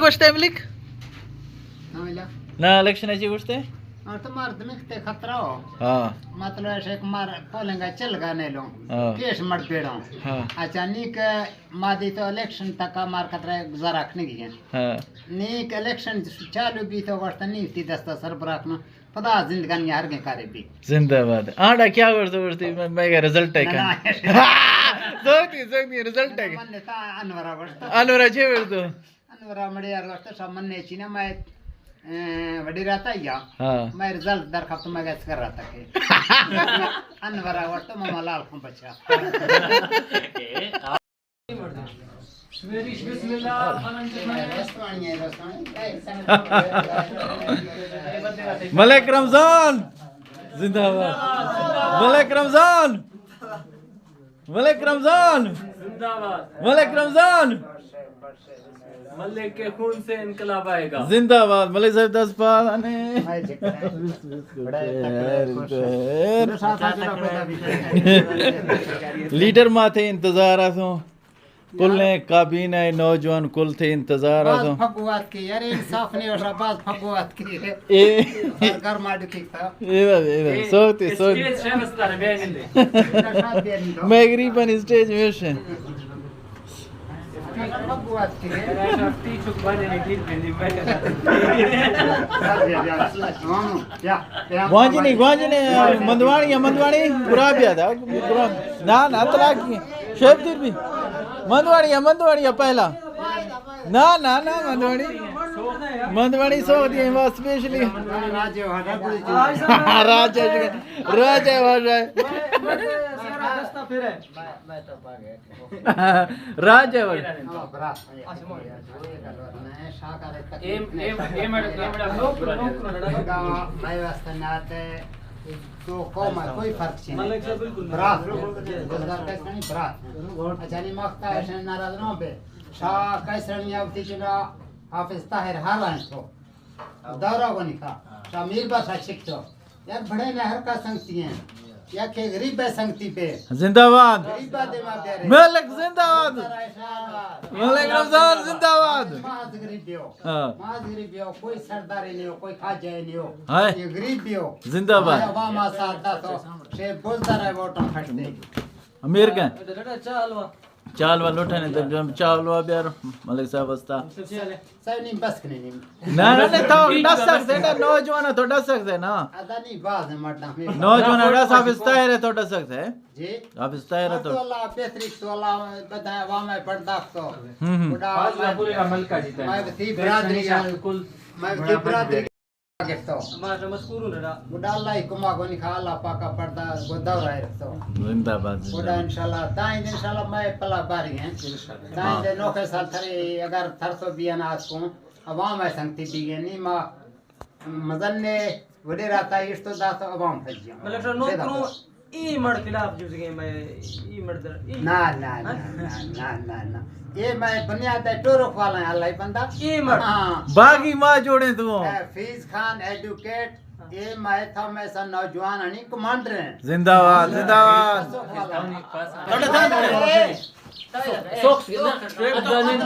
گوشتے ملک؟ ہاں، الا۔ نہ، الیکشن ءَ چی گوشتے؟ ہاں، تو مردم تے خطرہ ہو۔ ہاں۔ مطلب ایسے کہ مار پولنگ چل گا نہیں لوں۔ ہاں۔ کیس مر بیڑوں۔ ہاں۔ اچھا، نی کہ ما دی تو الیکشن تک مار خطرہ گزارا کھنگی ہے۔ ہاں۔ نی کہ الیکشن چالو بی تو وقت نہیں تی دستا سر براکنا۔ پدا زندگانی ہر گے کارے بی۔ زندہ باد۔ آنڈا کیا ورتو ورتی؟ میں، میں رزلٹ ہے نہ، کن۔ نہ۔ سوتی، سوتی، رزلٹ ہے۔ من نے تا انورا ورتو۔ انورا چے ورتو؟ انورا مڑی یار وقت سا من نے چینا میں، اے، وڈی رہتا یا۔ ہاں۔ میں رزلٹ در خفت میں گیس کر رہا تھا کہ۔ انورا وقت ماما لال کھوں بچا۔ ملک رمضان زندہ باد۔ ملک رمضان، ملک رمضان زندہ باد۔ ملک رمضان۔ ملک کے خون سے انقلاب آئے گا۔ زندہ باد۔ ملک صاحب دس پانے۔ لیڈر ماتے انتظار آسوں۔ کلیں کابینہ نوجوان کل تھے انتظار باز آسوں۔ پھگو آتکی، یار انصاف نہیں ہو رہا، باز پھگو آتکی۔ اے۔ گھر گھر ماڈو کیتا۔ اے بات، اے بات۔ اے، سوتے، سوتے۔ اسٹیج شہر استار بیان دے۔ میں غریباً اسٹیج میں سے۔ گوانجی نہیں، گوانجی نہیں، مندواڑی یا مندواڑی، برا بیا تھا، برا۔ نہ، نہ، تلاکی۔ شیب دیر بھی۔ مندواڑی یا مندواڑی یا پہلا۔ نہ، نہ، نہ، مندواڑی۔ مندواڑی سو دی بس اسپیشلی۔ راجہ، راجہ، راجہ۔ راج ہے بھائی۔ ایم، ایم، ایم، ایم، میں واسطے نہ آتے، دو قوم ہے، کوئی فرق نہیں۔ برات، گزار کسانی برات۔ اچھا، نہیں مقطع ہے، ناراض نہ ہو بے۔ شاہ کسانی آوتی چنا حافظ طاہر حال ہیں تو۔ دورہ کو نکا۔ شاہ میر بس ہے چھک تو۔ یار بڑے نہر کا سنگتی ہیں۔ یا کہ غریب ہے سنگتی پہ۔ زندہ باد۔ غریب بات ہے ماں پیارے۔ ملک زندہ باد۔ ملک رمضان زندہ باد۔ ماز غریب بھی ہو۔ ہاں۔ ماز غریب بھی ہو، کوئی سردار ہی نہیں ہو، کوئی خواجہ ہی نہیں ہو۔ ہاں۔ یہ غریب بھی ہو۔ زندہ باد۔ ہمارے عوام آ ساتھ تھا تو شیخ بزدار ہے ووٹاں کھٹتے۔ امیر کا۔ چاہ حلوہ لوٹنے تو جو چاہ حلوہ بیار ملک صاحب واسطہ۔ سر نہیں بس کنے نہیں۔ نہ، نہ، نہ، تو ڈس سکتے نا، نوجوان تو ڈس سکتے نا۔ ادا نہیں باز ہے مردم۔ نوجوان ڈس حافظ طاہر ہے تو ڈس سکتے۔ جی۔ حافظ طاہر ہے تو۔ تو اللہ بہتری تو اللہ بدائے عوام ہے برداشت تو۔ ہم، ہم۔ خدا فاضلہ پورے کا ملکہ جیتا ہے۔ میں وتی برادری کا۔ میں وتی برادری گپتو۔ ما شما مذکورون را۔ گڈا اللہ ہی کما گونی کھا اللہ پاکا پردہ گو دور آئے رکھتو۔ زندہ باد، زندہ گڈا باد۔ انشاءاللہ، دائیں انشاءاللہ میں پلا باری ہیں۔ انشاءاللہ۔ دائیں دے نوکے سال تھرے اگر تھر تو بیان آس کو عوام ہے سنگتی بیگے نی ما مزن نے وڈے راتا اشتو دا تو عوام پھجیاں۔ مطلب سر نوکروں۔ ای مڑ خلاف جوزگیں مئے ای مڑ در، ای۔ نہ، نہ، نہ، ہاں؟ نہ، نہ، نہ، نہ۔ اے مئے بنیاد ہے ٹورک والا ہیں، اللہ ہی بندہ۔ ای مڑ۔ ہاں۔ باغی ما جوڑے تو۔ اے فیض خان ایڈوکیٹ، ہاں۔ اے مئے تھا مئے سا نوجوان ہنی کمانڈر ہیں۔ زندہ باد، زندہ باد۔ پاسو والا۔ اے، سوکس، سوکس، سوکس۔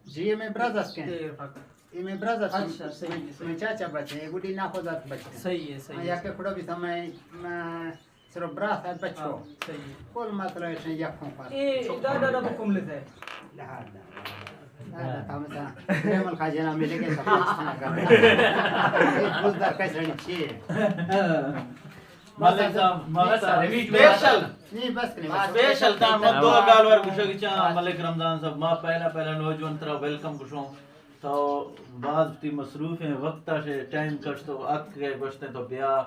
جی، میں برازس کے۔ اے مئے برازا، اچھا، صحیح ہے، صحیح۔ مئے چاچا بچے، اے گڈی ناخوزات بچے۔ صحیح ہے، صحیح ہے۔ یا کہ کھڑو بھی سمے، میں صرف برات ہے بچو۔ ہاں، صحیح ہے۔ کل مسئلہ ہے یکوں پر۔ اے، اے دادا دا حکم لیتا ہے۔ لا، لا، لا۔ لا، لا، تم سا، پریمل خاجنا ملے گے، سب کچھ سنا کر۔ اے بزدار کیسے نہیں چیے۔ ملک صاحب، ملک صاحب، اسپیشل۔ نہیں، بس نہیں، بس۔ اسپیشل تاں من دو گال وار گوشگ چاں، ملک رمضان صاحب، ما پہلا، پہلا نوجوان ترا ویلکم گوشوں۔ تو باز وتی مصروف ہیں، وقت شے ٹائم کش تو اتک گئے گوشتے تو بیا،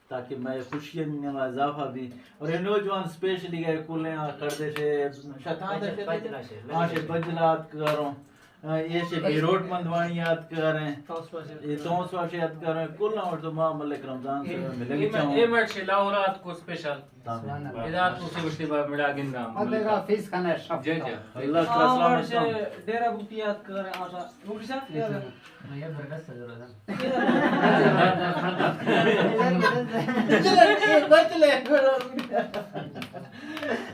تاکہ میں خوشی میں اضافہ بھی۔ اور یہ نوجوان اسپیشلی گئے کلیں آ کردے شے، شتان دے شے، آ شے بجلات کروں۔ ہاں، یہ شے بیروٹ مندوانی یادگار ہیں۔ یہ تونس واشے یادگار ہیں۔ کل نہ تو ماں ملک رمضان سے ملے گی چاہوں۔ یہ مرشی لاہورات کو اسپیشل۔ ادا تو سے وشتے با مڑا گندا۔ دیکھا فیس کھانا شف۔ جی، جی۔ اللہ کا سلام۔ ڈیرہ بوٹی یادگار ہیں۔ آسا بوٹی صاحب، یہ برگس ضرورت ہے۔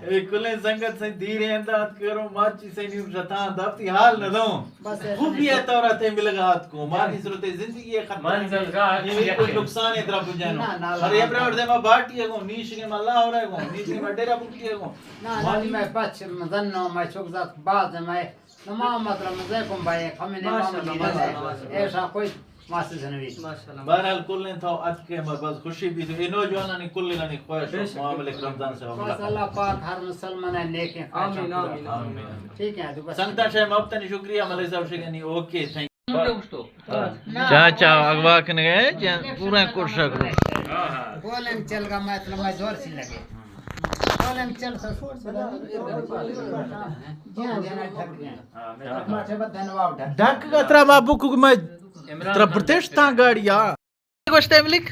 اے کلیں سنگت سئیں دیر ایں اندات کروں، ماچی سئیں نیم شتاں دپتی حال نہ دوں۔ بس ایسا خوبی نہیں۔ ہے تو رہتے ملگا ہاتھ کو، ماچی صورت زندگی ہے ختم۔ منزل کا یہ کوئی نقصان ہے ترا بجانو۔ نہ، نہ، ہر نہ، یہ برابر دے ما باٹی ہے گو، نیش کے ملا ہو رہا ہے گو، نیش کے بڈیرا بوٹی ہے گو۔ نہ، نہ، مالی میں پچ مزن نو، میں چوک زات باز میں نما مطلب مزے کم بھائی، ہمیں نے ماشاءاللہ، ماشاءاللہ، ماشاءاللہ۔ ایسا کوئی محسوس نہیں۔ ماشاءاللہ۔ بہرحال، کلیں تھا اتکے ما بس خوشی بھی تو۔ اے نوجوانانی کلگانی خواہش بے شک، معاملے بے شک۔ رمضان سے بس اللہ پاک ہر مسلمان ہے نیک ہیں۔ آمین، آمین، آمین۔ ٹھیک ہے، تو بس۔ سنگتا شے محبتانی شکریہ، ملک صاحب شگنی، اوکے، تھینک یو۔ چا، چا، اغوا کنگے، چا، پورا کوشش کرو۔ بولن چل گا، میں اتنا میں زور سی لگے۔ بولن چل سا۔ جی ہاں، جی ہاں، ڈھک گیا۔ ڈھک گا ترا ما بکو میں ترا برتش تاں گاڑی آ۔ گوشتے ملک؟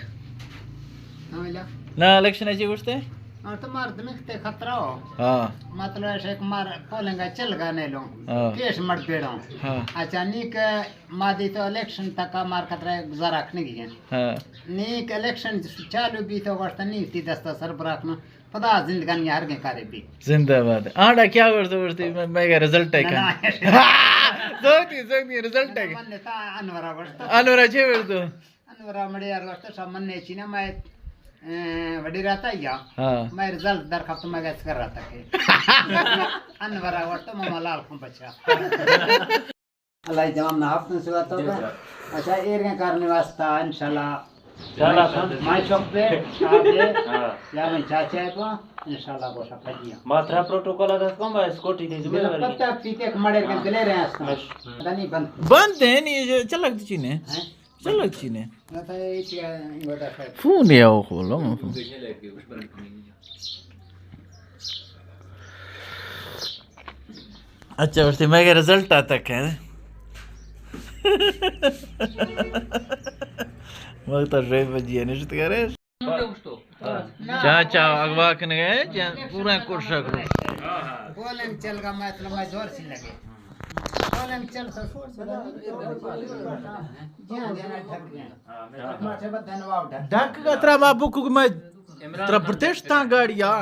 ہاں، ملا۔ نہ، الیکشن ایسی گوشتے؟ ہاں، تو مردم تے خطرہ ہو۔ ہاں۔ مطلب ایسے ایک مار پولنگ چل گا نہیں لوں۔ ہاں۔ کیس مر پیڑوں۔ ہاں۔ اچھا، نیک ما دی تو الیکشن تک مار خطرہ گزارا کھنے گی ہے۔ ہاں۔ نیک الیکشن چالو بھی تو وقت نہیں تی دستا سر براکنا۔ پدا زندگانی ہر گیں کارے بھی۔ زندہ باد۔ آنڈا کیا ورتو ورتی؟ میں، میں رزلٹ ہے نہ، کن۔ نہ۔ زوتی، زوتی، رزلٹ ہے۔ من نے تا انورا ورتو۔ انورا چے ورتو؟ انورا مڑی یار ورتو، سا من نے چینا، میں، اے، وڈی رہتا یا۔ ہاں۔ میں رزلٹ در خط میں گیس کر رہا تھا کہ۔ انورا ورتو، ماما لال کھوں بچا۔ اللہ جوان نہ ہفتن سوا تو جی، کا۔ جی۔ اچھا، ایرگیں کارنی واسطہ انشاءاللہ۔ چالا سن۔ مائی چوک پہ، آپ دے، ہاں۔ یا میں چاچا ہے پا، انشاءاللہ گوشا پھجیا۔ ما تھرا پروٹوکول دست کم با اسکوٹی دے ذمہ داری۔ پتہ پیتے کمڑے کے ہاں۔ دلے رہے ہیں اس کا۔ بس۔ پتہ نہیں بند۔ بند ہے نہیں، یہ چلک چینے۔ ہیں؟ چلک چینے۔ نہ تھا یہ چیز ہے، یہ بتا ہے۔ فون ہے وہ کھولو۔ اچھا، ورتی مئے رزلٹ آتا کہ۔ وقت شعیب بجی نشت کرے۔ چا، چا، اغوا کنگے، چا، پورا کوشش کرو۔ بولن چل گا، میں اتنا میں زور سی لگے۔ بولن چل سا۔ جی ہاں، جی ہاں، ڈھک گیا۔ ڈھک گا ترا ما بکو میں ترا برتش تاں گاڑی آ۔